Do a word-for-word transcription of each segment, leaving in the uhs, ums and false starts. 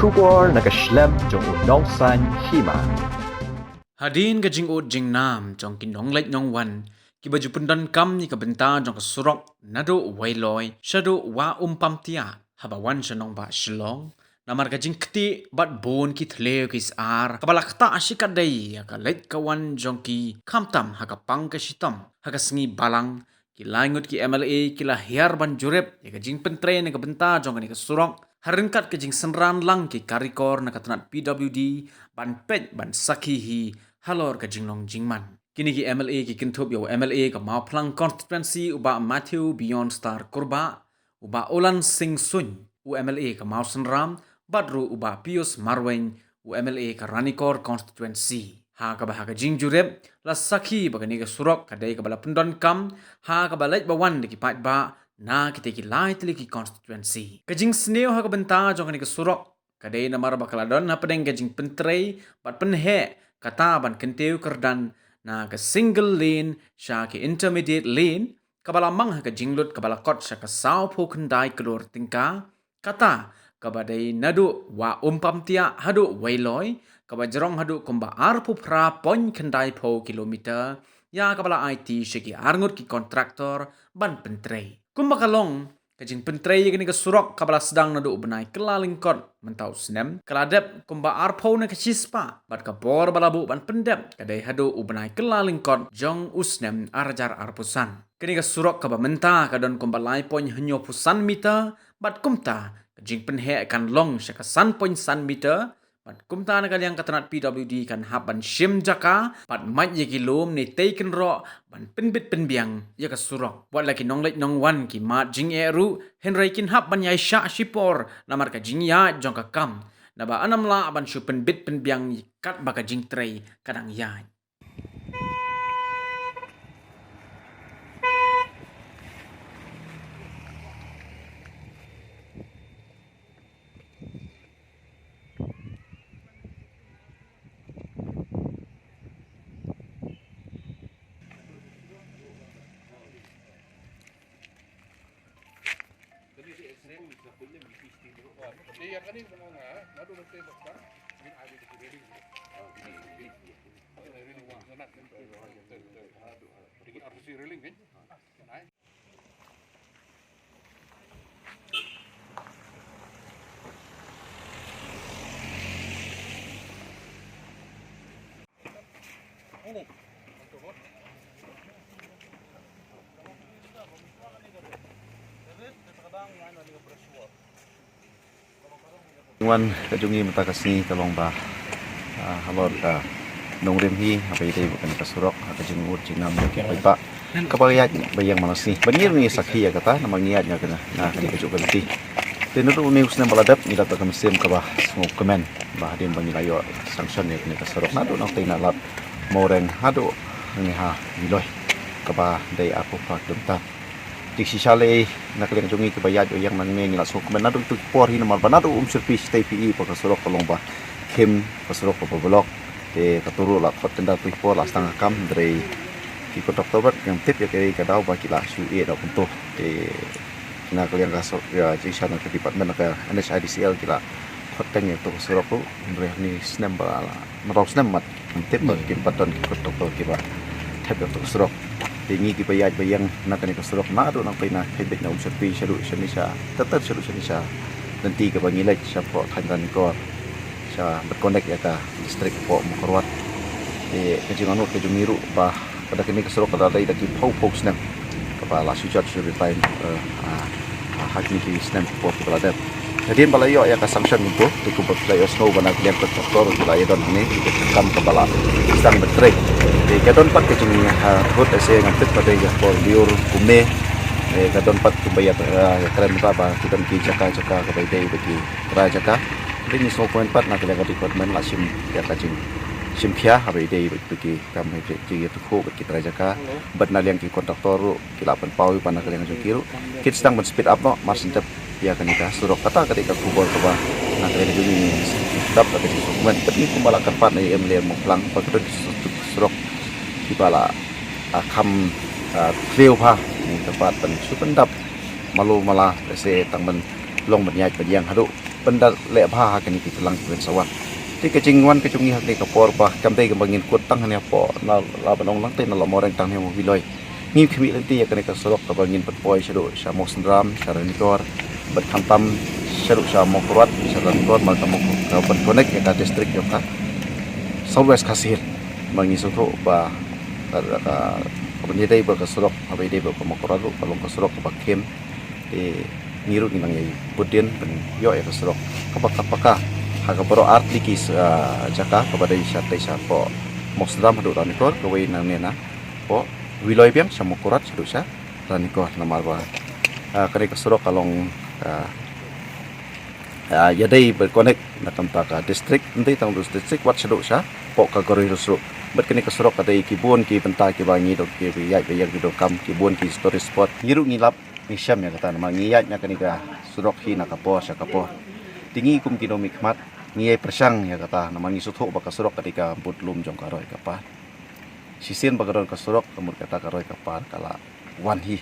Khubor na ka shlem jong u Nongsaiñ Hima. Hadien ka jingud jingnam jong ki nongleit nongwan kiba ju pyndonkam ïa ka bynta jong ka surok naduh Wailoi shaduh Wah Umpamtiah haba wan sha nongbah Shillong, namar ka jingktieh bad bun ki thliew ki sar kaba la ktah shikatdei ïa ka leit ka wan jong ki, khamtam ha ka pang ka shitom. Ha ka sngi Balang, ki lai ngut ki M L A ki la hiar ban jurip ïa ka jingpyntrei na ka bynta jong kane ka surok, ha ryngkat ka jingsynran lang ki karikor na ka tnat P W D ban peit ban sakhi hi halor ka jinglong jingman. Kine ki M L A ki kynthup ïa u M L A ka Mawphlang constituency u Bah Matthew Beyondstar Kurbah, u Bah Olan Singh Suin, u M L A ka Mawsynram, bad ruh u Bah Pius Marwein, u M L A ka Ranikor constituency. Ha kaba ha ka jingjurip la sakhi ba kane ka surok ka dei kaba la pyndonkam ha kaba leit ba wan da ki paidbah na kita ki lai tylli ki constituency. Ka jingsniew ha ka bynta jong kane ka surok ka dei namar ba ka la don hapdeng ka jingpyntrei bad pynheh kata ban kyntiew kyrdan na ka single lane sha ka intermediate lane, kaba la mang ha ka jinglut kaba la kot sha ka sawphew khyndai klur tyngka, kata kaba dei naduh Wah Umpamtiah haduh Wailoi, kaba jrong haduh kumba arphew phra point khyndai phew kilometer, ïa kaba la aiti sha ki arngut ki kontraktor ban pyntrei. Kumba ka long, ka jingpyntrei ïa kane ka surok kaba la sdang naduh u bnai Kyllalyngkot mynta u snem ka la dep kumba arphew na ka shispah, bad ka por ba la buh ban pyndep ka dei haduh u bnai Kyllalyngkot jong u snem ar hajar arphew san. Kane ka surok kaba mynta ka don kumba lai point hynñiewphew san meter, bad kumta ka jingpynheh kan long sha ka san point san meter, bad kumta na ka liang ka tnat P W D kan hap ban shim jaka bad mait ïa ki lum ne tei kynroh ban pynbit pynbiang ïa ka surok. Wat la ki nongleit nongwan ki mad jingeh ruh, hynrei kin hap ban ïaishah shipor namar ka jingïaid jong ka kam, naba ynnym lah ban shu pynbit pynbiang katba ka jingtrei ka dang ïaid. Wan ka jong ngi mynta ka sngi ka long ba, ah, halor ka nongrim hi haba ïadei bad kane ka surok, ha ka jingud jingnam jong ki paidbah kaba ïaid ba ïeng man la sngi. Ba ngi ruh ngi sakhi ïa kata namar ngi ïaid na kane, na kane ka juk ka lynti. Te naduh une u snem ba la dep ngi dap da ka mynsiem kaba sngewkmen ba hadien ba ngi la ïoh sanction ïa kane ka surok naduh Nongtei Nalap Mawreng haduh hangne ha Wailoi, kaba dei arphew phra kilometer. Te shisha lei na ka liang jong ngi kiba ïaid ba ïeng nangne ngi la sngewkmen naduh tu ki por hi namar ba naduh Umshyrpi shatei phi i ba ka surok ka long ba khim, ka surok kaba block. Te kato ruh la khot tender tu ki por la sdang ka kam, hynrei ki kontraktor bad ngam tip ïa kaei ka daw ba ki la shu ïeh da kumto. Te na ka liang ka sur-, ïa, jingshisha na ka department na ka N H I D C L ki la khot teng ïa kato ka surok ruh, hynrei hangne snem ba la, mynta u snem mat. Ngam tip ba kin pat don ki kontraktor kiba thep ïa kato ka surok. Te ngi kiba ïaid ba ïeng na kane ka surok naduh Nongtei na, khie beit na Umshyrpi shaduh shane sha, tad tad shaduh shane sha lynti kaba ngi leit shapoh thaiñ Ranikor, sha bad connect ïa ka district hapoh Mawkyrwat. Te ka jingangnud ka jong ngi ruh ba ka da kane ka surok ka da dei da ki phew phew snem kaba la shu jot shu retain, eh, ah, ah, ha kine ki snem ki por kiba la dep. Hadien ba la ïoh ïa ka sanction kumto, te kumba phi la ïohsngew ba na ka liang kontraktor ki la ïa don hangne, ki kam kaba la sdang ban trei. Te ka don pat ka jing, ah, hut ese ngam tip ba dei ka por lyiur kumne. Eh, ka don pat kumba ïa, ah, ïa kren ba, ba ki don ki jaka jaka kaba ïadei bad ki trai jaka. Te ngi sngewkmen pat na ka liang ka department la shim ïa ka jingshim khia haba ïadei bad ki kam ïa ki jingïathuhkhruh bad ki trai jaka. Bad na liang ki kontraktor ruh ki la pynpaw ïa u ba na ka liang jong ki ruh kin sdang ban speed up noh, mar shen tep ïa kane ka surok. Kata ka dei ka khubor kaba na ka liang jong ngi, dap da ka jingsngewkmen. Bad ngi kumba la kyrpad na ïa u M L A Mawphlang ba ka don ki su-, surok kiba la, ah, kham, ah, thliew bha, ngi kyrpad ban shu pyndap malu mala, lehse tang ban long ban ïaid ban ïeng haduh pynda leh bha ha kane ki jingïalang ki wan sa wan. Te ka jingwan ka jong ngi ha kane ka por ba kam dei kaba ngin kut tang hangne hapoh na la ban ong lang te na la Mawreng tang hangne Mawiloi. Ngi khmih lynti ïa kane ka surok kaba ngin pynpoi shaduh sha Mawsynram, sha Ranikor, bad khamtam shaduh sha Mawkyrwat, sha Ranikor, mar ka Mawkyrwat, ka ban connect ïa ka district jong ka South West Khasi Hills. Mar ngi sngewthuh ba ka, ka, ka ban ïadei bad ka surok, kaba ïadei bad ka Mawkyrwat ruh, ka long ka surok kaba khim. Te ngi ruh ngi nang ïai bud dien ban ïoh ïa ka surok kaba ka paka ha ka baroh artylli ki, ah, jaka, kaba dei shatei shapoh Mawsynram haduh Ranikor, kawei nangne na poh Wiloi biang sha Mawkyrwat shaduh sha Ranikor, namar ba, ah, kane ka surok ka long, ah, ah, ïadei ban connect na ka bynta ka district, ym dei tang district, wat shaduh shapoh ka Garo Hills ruh. Bad kane ka surok ka dei ki bun ki bynta kiba ngi dang, ki ïaid ba ïeng, ki donkam ki bun ki tourist spot. Ngi ruh ngi lap ngi shem ïa kata, namar ngi ïaid na kane ka surok hi na ka por sha ka por. Te ngi kum ki nongmihkhmat ngi ïai pyrshang ïa kata, namar ngi sngewthuh ba ka surok ka dei ka bud lum jong ka roi ka par. Shisien ba ka don ka surok, ka mut kata ka roi ka par ka la wan hi.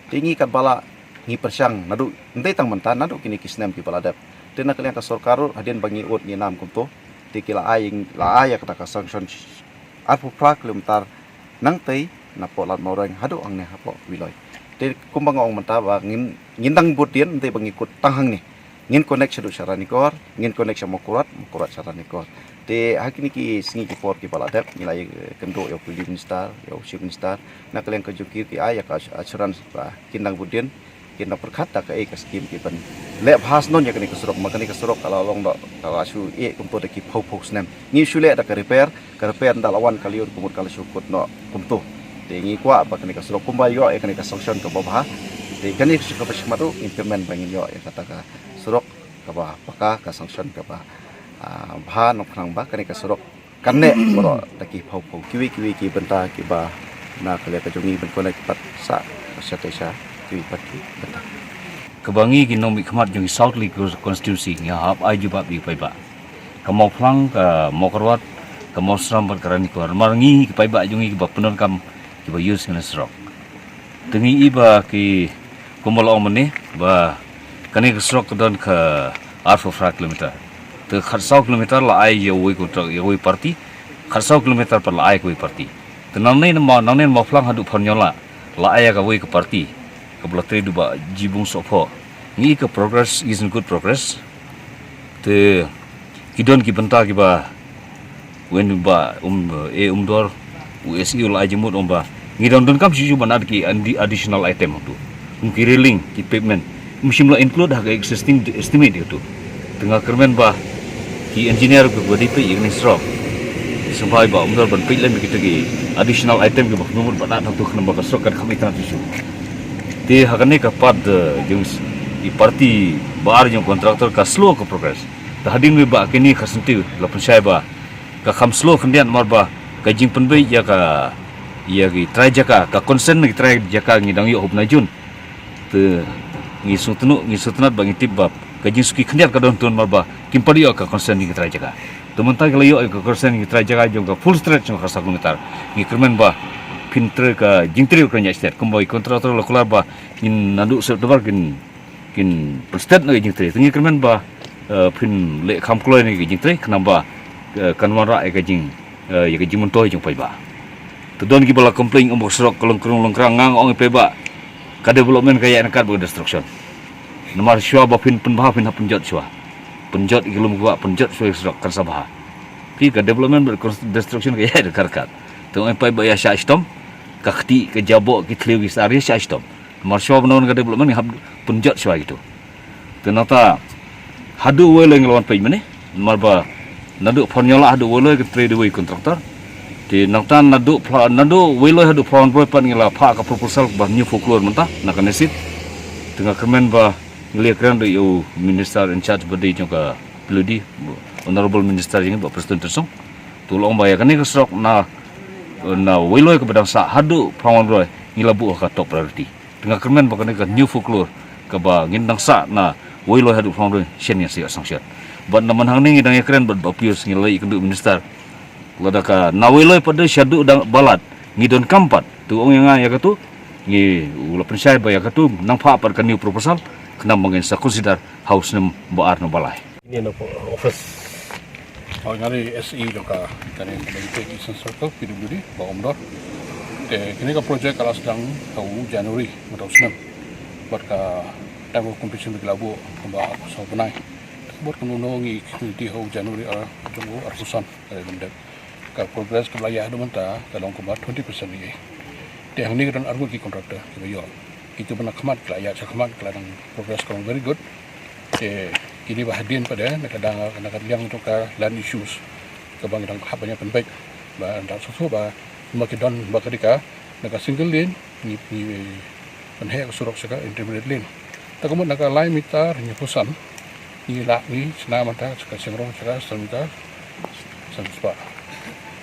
Te ngi katba lah ngi pyrshang naduh, ym dei tang mynta, naduh kine ki snem kiba la dep. Te na ka liang ka sorkar ruh, hadien ba ngi ud ngi nam kumto, te ki la ai, la ai ïa kata ka sanction arphew phra kilometer nangtei napoh Lad Mawreng haduh hangne hapoh Wiloi. Te kumba nga ong mynta ba ngin, ngin dang bud dien, ym dei ba ngi kut tang hangne. Ngin connect shaduh sha Ranikor, ngin connect sha Mawkyrwat, Mawkyrwat sha Ranikor. Te ha kine ki sngi ki por kiba la dep, ngi la ïakynduh ïa u Chief Minister, ïa u Chief Minister, na ka liang ka jong ki, ki ai ïa ka assurance ba kin dang bud dien, kin dang pyrkhat da kaei ka skim ki ban leh bha shnong ïa kane ka surok, ma kane ka surok ka la long da, ka la shu eh kumto da ki phew phew snem. Ngi shu leh da ka repair, ka repair ynda la wan ka lyiur, ka mut ka la shu kut noh kumto. Te ngi kwah ba kane ka surok kumba ïoh ïa kane ka sanction kaba bha, te kane ka surok kaba shakhmat ruh ngin kyrmen ba ngin ïoh ïa kata ka surok kaba paka, ka sanction kaba, ah, bha, nongkhnang ba kane ka surok kan neh baroh da ki phew phew, kiwei kiwei ki bynta kiba na ka liang ka jong ngi ban connect pat sha, sha te sha kiwei pat ki bynta. Kaba ngi ki nongmihkhmat jong ki South Lake Constituency ngi hap ai jubab ïa ki paidbah. Ka Mawphlang, ka Mawkyrwat, ka Mawsynram bad ka Ranikor. Namar ngi ki paidbah jong ngi kiba pyndonkam, kiba use kane surok. Te ngi i ba ki, kumba la ong mynne ba kane ka surok ka don ka arphew phra kilometer. Te khatsaw kilometer la ai ïa uwei kontrak, ïa uwei party, khatsaw kilometer pat la ai kawei party. Te nangne na Maw, nangne na Mawphlang haduh Pharnyola la ai ïa kawei ka party, kaba la trei da u Bah Jibung Sohphoh. Ngi i ka progress is in good progress. Te ki don ki bynta kiba, wen ba, um, eh, Umdor, u S E u la ai jingmut, um, ba ngi dang donkam shuh shuh ban add ki addi-, additional item tu. Um, ki railing, ki pavement, um shym la include ha ka existing estimate tu. Te nga kyrmen ba ki engineer kiba dei peit ïa kane ka surok, sngewbha ba Umdor ban peit lem ïa kita ki additional item kiba pynmut ban add hangtu, khnang ba ka surok kan kham itynnad shuh shuh. Te ha kane ka part, eh, jong i party ba ar jong contractor ka slow ka progress. Te hadien ba kine ka sngewthuh la pynshai ba ka kham slow khyndiat, namar ba ka jingpynbeit ïa ka, ïa ki trai jaka, ka consent na ki trai jaka ngi dang ïoh haduh bnai Jun. Te ngi sngewthuh, ngi sngewtynnad ba ngi tip ba ka jingsuki khyndiat ka don tu, namar ba kim pat ïoh ka consent na ki trai jaka. Te mynta ki la ïoh ka consent na ki trai jaka jong ka full stretch jong ka khatsaw kilometer. Ngi kyrmen ba phin trei ka jingtrei ka ñiah stet, kumba i contractor la kular ba ngin naduh September kin kin pynstet na ka jingtrei. Te ngi kyrmen ba, eh, phin leh kham kloi na ka jingtrei, khnang ba, eh, kan wanrah ïa ka jing, eh, ïa ka jingmyntoi jong paidbah. Te don kiba la complain, um, ba ka surok ka long krung long krang, nga ong ïa paidbah, ka development ka ïaid ryngkat bad ka destruction. Namar shuwa ba phin pynbha phin hap pynjot shuwa. Pynjot ïa ki lum kiba pynjot shuwa ïa ka surok kan sa bha. Ki, ka development bad ka destruction ka ïaid ryngkat ryngkat. Te ong ïa paidbah ïa shah shitom, ka kti, ka jaboh, ki thliew, ki sar ïa shah shitom. Namar shuwa ban don ka development ngi hap pynjot shuwa ïa kitu. Te nangta haduh Weiloi ngi la wan peit mynne, namar ba naduh Pharnyola haduh Weiloi ka trei da uwei contractor. Te nangta naduh Phla-, naduh Weiloi haduh Phra Wan Broi pat ngi la phah ka proposal ba New Folklore mynta na ka NESID. Te nga kyrmen ba ngi la ïakren da u minister in charge ba dei jong ka P W D, Honorable Minister jong ngi Bah Prestone Tynsong. Te u la ong ba ïa kane ka surok na, na Weiloi kaba dang sah haduh Phra Wan Broi ngi la buh ha ka top priority. Te nga kyrmen ba kane ka New Folklore kaba ngin dang sah na Weiloi haduh Phra Wan Broi shen ngin sa ïoh sanction. Bad namar hangne ngi dang ïakren bad Bah Pius, ngi la ïakynduh minister. Lada ka na Weiloi pat de shaduh dang Balat ngi donkam pat. Te u ong ïa nga ïa katu, ngi, u la pynshai ba ïa katu nang phah pat ka new proposal. Khnang ba ngin sa consider ha u snem ba ar na ba lai. Ini na office. Oh, nga dei S E jong ka, kane ka dei Eastern Circle P W D ba Umdor. Te kane ka project ka la sdang ha u January mynta u snem. Bad ka time of completion ba ki la buh kumba arphew saw bnai. Bad kumno ngi community ha u January ar jong u arphew san. Ka dei ban dep. Ka progress kaba la ïa haduh mynta ka long kumba twenty percent ïa. Te hangne ka don arngut ki contractor kiba ïoh. Kitu ba na khmat ka la ïa sha khmat ka la dang progress ka long very good. Te kini ba hadien pat de na ka dang na ka liang jong ka land issues kaba ngi dang hap ban ïa pynbeit ba dang shuh shuh ba ma ki don ba ka dei ka na ka single lane ngi ngi pynheh ka surok sha ka intermediate lane. Te ka mut na ka lai meter hynñiewphew san ngi lah ngi shna mynta sha ka shnong sha ka san meter san spah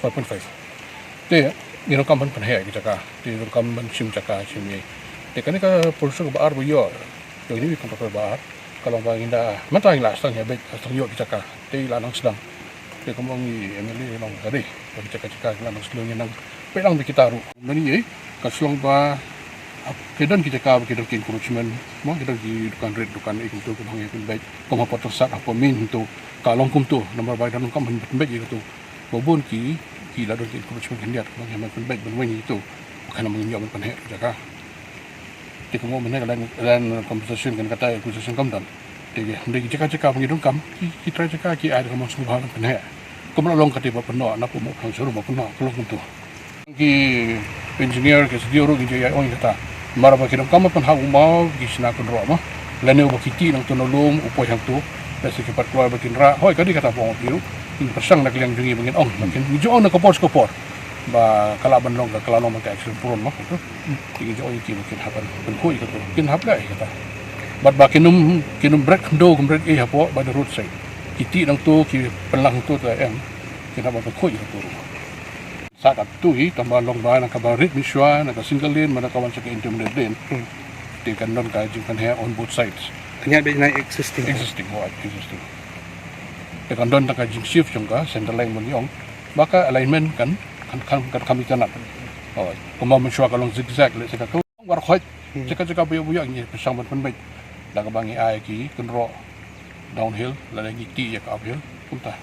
five point five. Te ngi donkam ban pynheh ki jaka, te ngi donkam ban shim jaka shim ïa. Te kane ka pulsa kaba ar ba ïoh jong ngi ki contractor ba ar ka long ba ngi da mynta ngi la sdang ïa beit sdang ïoh ki jaka te la nang sdang. Te kumba ngi M L A ngi long ka dei ba ki jaka jaka ngi la nang sdang ïa nang peit lang bad kita ruh. Nani ei ka shlong ba ki don ki jaka ba ki don ki encroachment mo ki don ki dukan rit dukan ei kumto kumba ngi pynbeit kumba ha Port Said ha Port Main kumto ka long kumto namar ba ki don kam pynbeit ïa kumto. Ba bun ki ki la don ki encroachment khyndiat ba ngi pynbeit ban weng ïa kumto. Ba kan nang ïoh ban pynheh jaka. Te kumba mynne ka land, land compensation kan kata acquisition kam don. Te ki hynrei ki jaka jaka ba ngi donkam ki ki trai jaka ki ai da ka mon sngewbha ban pynheh. Kumba la long kata ba pynnoh na pynnoh pynnoh shuh ba pynnoh ka long kumto. Ki engineer ki sdie ruh ki jia ong kata. Mar ba ki donkam ban pynhap u maw ki shna kynroh ma. Lane ba ki tih nangto na lum u poi hangto. Lane ki pat kloi ba kin rah hoi ka dei kata ba ong ki ruh. Ngi pyrshang na ka liang jong ngi ba ngin ong. Ngi ju ong na ka por sha ka por. Ba ka lah ban long ka, ka lah long ka accident prone ma. Te ngi ju ong ïa ki ba kin hap ban pynkhuid ïa kato, kin hap leh ïa kata. Bad ba kin ym, kin ym bret khyndew, kin bret ei hapoh by the roadside. Ki tih nangto, ki pynlang nangto te em, kin hap ban pynkhuid ïa kato ruh. Sa katto hi tang ba long ba na kaba rit mynshuwa na ka single lane, ba na ka wan sha ka intermediate lane. Te kan don ka jingpynheh on both sides. Hynñiewbeiñ na existing. Existing, oh, existing. Te kan don tang ka jingshift jong ka center line ban ïong. Ba ka alignment kan, kan, kan, kan kham itynnad. Oh, kumba mynshuwa ka long zigzag, lehse ka War khoit, jaka jaka ba ïoh ba ïoh ngi pyrshang ban pynbeit. Da kaba ngi ai ki kynroh downhill, lane ngi tih ïa ka uphill, kumta.